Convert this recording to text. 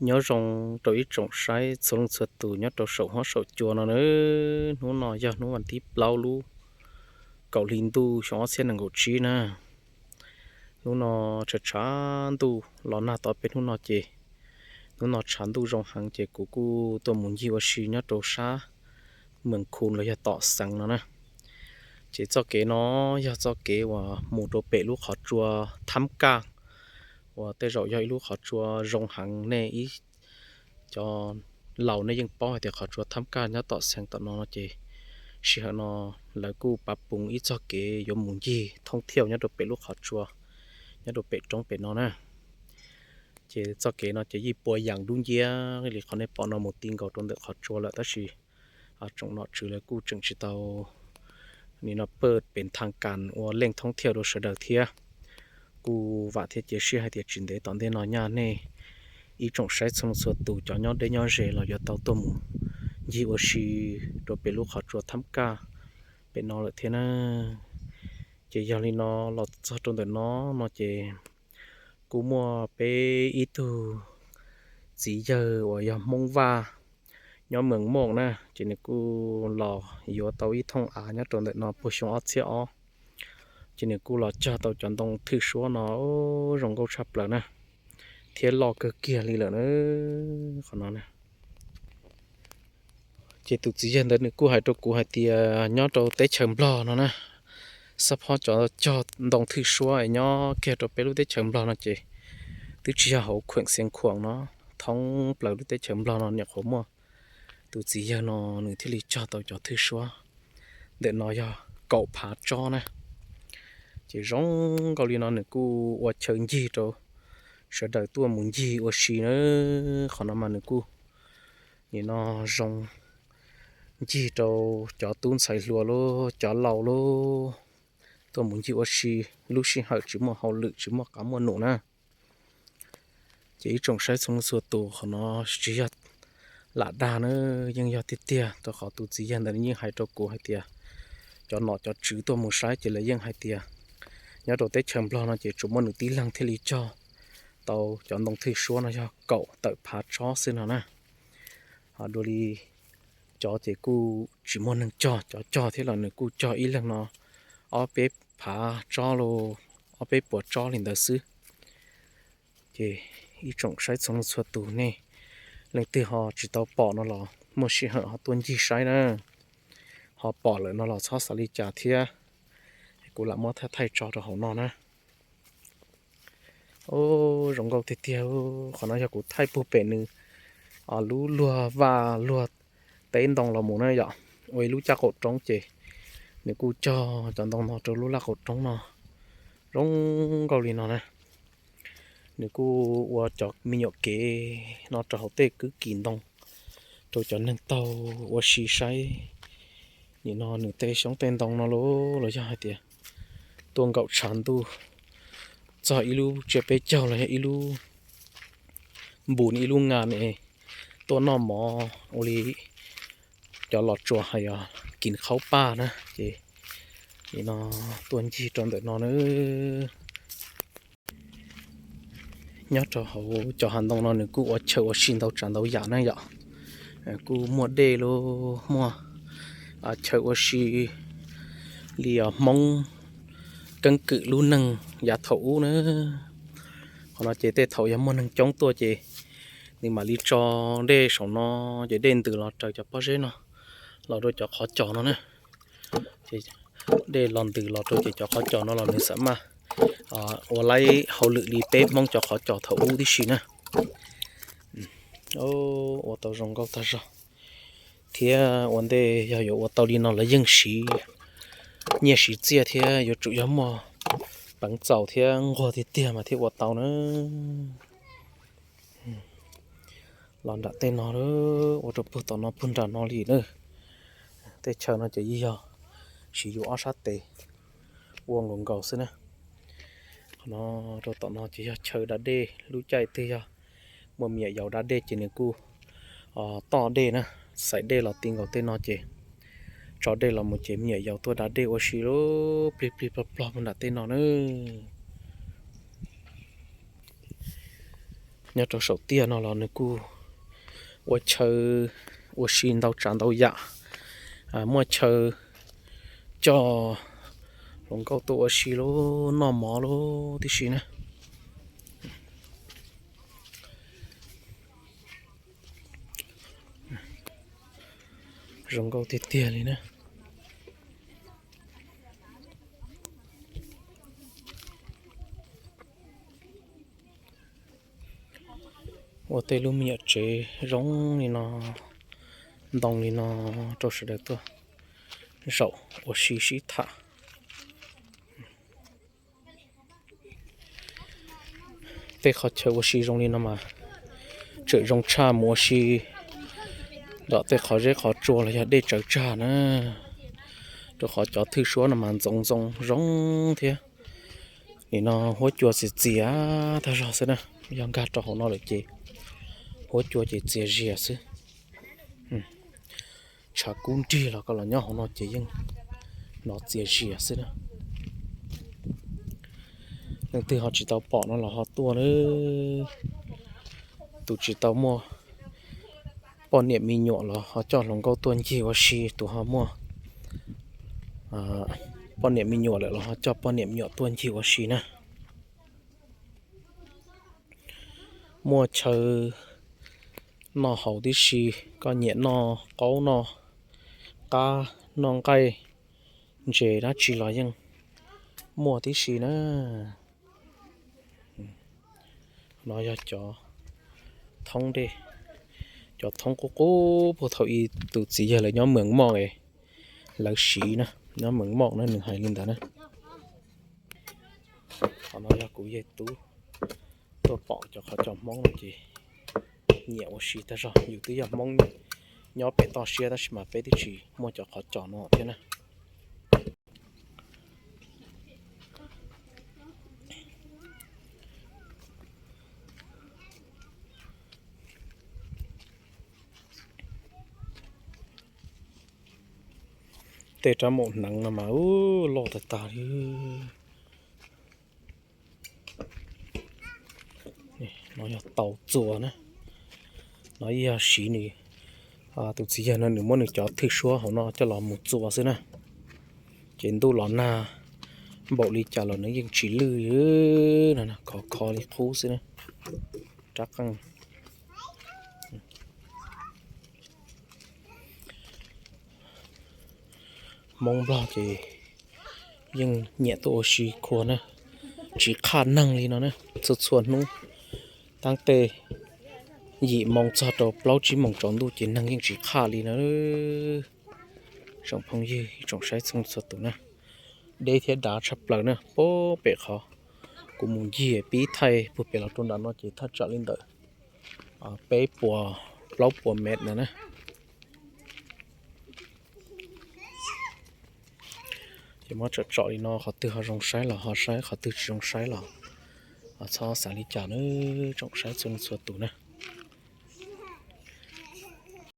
Nyob zoo rau ib tsoom saib txhua leej txhua tus nyob rau saum huab saum cua no na. Hnub no yog hnub vas thib plaub lub kaum hli ntuj xyoo ob txhiab nees nkaum tsib na. Hnub no tshav tshav ntuj los nag tau peb hnub no ces, hnub no tshav ntuj zoo heev ces kuv kuj tuaj mus ncig ua si nyob rau sab Mees Khu los yog tom Xeev no na. Ces txoj kev no yog txoj kev uas mus rau pem lub qhov tsua Thab Kaj, uas tej zaum yog ib lub qhov tsua zoo heev, nej ib cov laus nej yeej paub hais tias qhov tsua Thab Kaj nyob tom Xeev tom no no ces sij hawm no lawv kuj pav pum ib txoj kev yuav mus ncig thoob thiauj nyob rau pem lub qhov tsua, nyob rau pem roob pem no na. Ces txoj kev no ces yeej pua yas dub nciab li qhov nej pom no mus ti nkaus rau ntawm qhov tsua lawm tab sis tsoom nom tswv lawv kuj tseem tsis tau nim no pawj pes thaj kas ua leej thoob thiauj rau sawv daws thiab. Kuj vam thiab cia siab hais tias tsis ntev tom ntej no nyaj nej ib tsoom saib txhua leej txhua tus cov nyob deb nyob ze los yuav tau tuaj mus ncig ua si rau pem lub qhov tsua Thab Kaj pem no lawm thiab na. Ces yog li no los txog rau ntawm no no ces kuj muaj peb ib tug txiv yawg uas yog Hmoob Vaj nyob Mees Mooj na, ces nws kuj los yuav tau ib thooj av nyob rau ntawm no puag xyoo ob txhiab ob, ces nws kuj los cog tau cov ntoo thwj suab no zoo nkauj tshaj plaws na, thiab loj kawg kiag li lawm na. Qhov no na, ces tus txiv yawg ntawd nws kuj hais rau kuv hais tias nyob rau teb chaws Nplog no na, xab phob cov cog ntoo thwj suab es nyob kiag rau peb lub teb chaws Nplog no ces twb tsis yog hauv khueem Xiav Khuam no, thoob plaws lub teb chaws Nplog no nyuam qhuav muaj tus txiv yawg no nws thiaj li cog tau cov thwj suab ntawm no yog kaum phav tsob na. Ces zoo nkaus li no nws kuj ua chaw ncig rau sawv daws tuaj mus ncig ua si na. Qhov no mas nws kuj nim no zoo ncig rau cov tub ntxhais hluas lub, cov laus lub, tuaj mus ncig ua si lub sij hawm tsis muaj hauj lwm tsis muaj qav muaj num na. Ces ib tsoom saib txhua leej txhua tus, qhov no tsis yog lam dag na, yeej yog tiag tiag rau qhov tus txiv yawg ntawd yeej hais rau kuv hais tias cov nom cov tswv tuaj mus saib ces lawv yeej hais tias nyob rau teb chaws Nplog no ces tsuas muaj nws tib leeg thiaj li cog tau cov ntoo thwj suab no yog kaum tawm phav tsob xwb no na. Ho dua li cov ces kuj tsis muaj neeg cog, cov cog thiab los nws kuj cog ib leeg no ob peb phav tsob los ob peb puas tsob li ntawd xwb. Ces ib tsoom saib txhua leej txhua tus, nej leej twg ho tsis tau pom no los muaj sij hawm ho tuaj ncig saib na, ho pom lawm no los txhob xav li cas thiab. Kuv lam muab thaij thaij tso rau hauv no na. Zoo nkauj tiag tiag. Qhov no yog kuv thaij puag pem nws lub luag vaj luag teb ntoo los mus na yom, ua ib lub caj qaum roob ces nws kuj cog cov ntoo no rau lub laj qaum roob no. Zoo nkauj li no na. Nws kuj ua cov me nyuam kev no rau hauv tej kwv kis ntoo rau cov neeg taug ua si saib. Nim no nws tej xyoob tej ntoo no los yog hais tias tuaj nkaum tshav ntuj txog ib lub tsiab peb caug los yog ib lub npus ib lub ngas ne, tuaj noj mov ua li cov Los Tsuas hais yog kis qhaub paj na ces nim no tuaj ncig rau ntawm no na. Nyob rau hauv cov hav ntoo no nws kuj ua chaw ua si ntau tsav ntau yam na yom. Kuj muaj dej lub, muaj chaw ua si li os Hmoob keeb kwm lub neej yav thaum ub na. Qhov no ces tej thaum yog muaj neeg coob tuaj ces nws mam li tso dej saum no ces dej ntws los raws cov pob zeb no los rau cov qhov cos no na. Ces dej los ntws los rau ces cov qhov cos no los nws xam maj ua laib hauj lwm li peb Hmoob cov qhov cos thaum ub tib si na. Ua tau zoo nkauj tag zog thiab ua ntej yog yuav ua tau li no lawv yeej siv nyiaj siv txiaj thiab yuav tsum yog muaj peev txaus thiab nquag tiag tiag mas thiaj ua tau na. Los nram tej no, ua rau puag tom no puag nram no li na. Tej chaw no ces yeej yog siv yus ob sab tes ua nkaus nkaus xwb na. Qhov no rau tom no ces yog chaw da dej, lub caij twg yog muaj me nyuam yaus da dej ces nws kuj toj dej na, xaiv dej los ti nkaus tej no ces tso dej los mus ces me nyuam yaus tuaj da dej ua si lub plig plig plog plog puag nram tej no na. Nyob rau saum tiaj no los nws kuj ua chaw ua si ntau tsav ntau yam, muaj chaw coj hluas nkauj tuaj ua si lub noj mov lub tib si na. Zoo nkauj tiag tiag li na. Ua tej lub me nyuam tsev zoo li no, ntoo li no rau sawv daws tuaj zaum ua si sib tham. Tej qhov chaw ua si zoo li no mas tseem zoo tshaj mus ua si nram tej qhov zeb qhov tsua los yog dej tsawv tsag na, rau qhov cov thwj suab no mas ntxoov ntxoo zoo thiab. Nim no huab cua txias txias tag zog xwb na, yog nkag rau hauv no lawm ces huab cua ces txias zias xwb. Tshav kub nrig los koj los nyob hauv no ces yeej hnov txias zias xwb na. Leej twg ho tsis tau pom no los ho tuaj na. Tus tsis tau muaj poj niam me nyuam los ho coj hluas nkauj tuaj ncig ua si, tus ho muaj poj niam me nyuam lawm los ho coj poj niam me nyuam tuaj ncig ua si na. Muaj chaw noj haus tib si, koj nyiam noj qaub noj qab noj nqaij ntses dab tsi los yeej muaj tib si na. No yog cov thoob dej, cov thoob qub qub puag thaum ub tus txiv yawg lawv nyob Mees Moj es lawv siv na, nyob Mees Moj na, nws hais li ntawd na. Qhov no yog kuv yawg tub tuaj pom cov qhov cos Hmoob no ces nyiam ua si tag zog. Yus twb yog Hmoob nyob pem toj siab tab sis mas peb twb tsis muaj cov qhov cos no thiab na. Tej rab maum hneev no mas ub loj tag tag li. No yog tau txuas na. No yog siv nws, tus txiv yawg no nws muab nws cov thwj suab hauv no coj los mus txuas xwb na. Ces ntuj los nag npaum li cas los nws yeej tsis lwj no, khov kho li qub xwb na. Rab qeej. Hmoob Nplog ces yeej nyiam tuaj ua si khua na, tsis qhaj neeg li no na. Txhua txhua hnub taab tej yim moo txog rau plaub tsib moos tsaus ntuj ces neeg yeej tsis qhaj li na. Tsoom phooj ywg tsoom saib txhua txhua tus na, deb thiab dav tshaj plaws na. Puag pem qhov kuv mus ncig pib thaij puag pem los rau nram no ces thaj tsam li ntawm peb puas plaub puas mev ntawd na. Ces muab tsom tsom li no, qhov twg ho zoo saib los ho saib, qhov twg tsis zoo saib los txhob xav li cas na, tsoom saib txhua txhua tus na.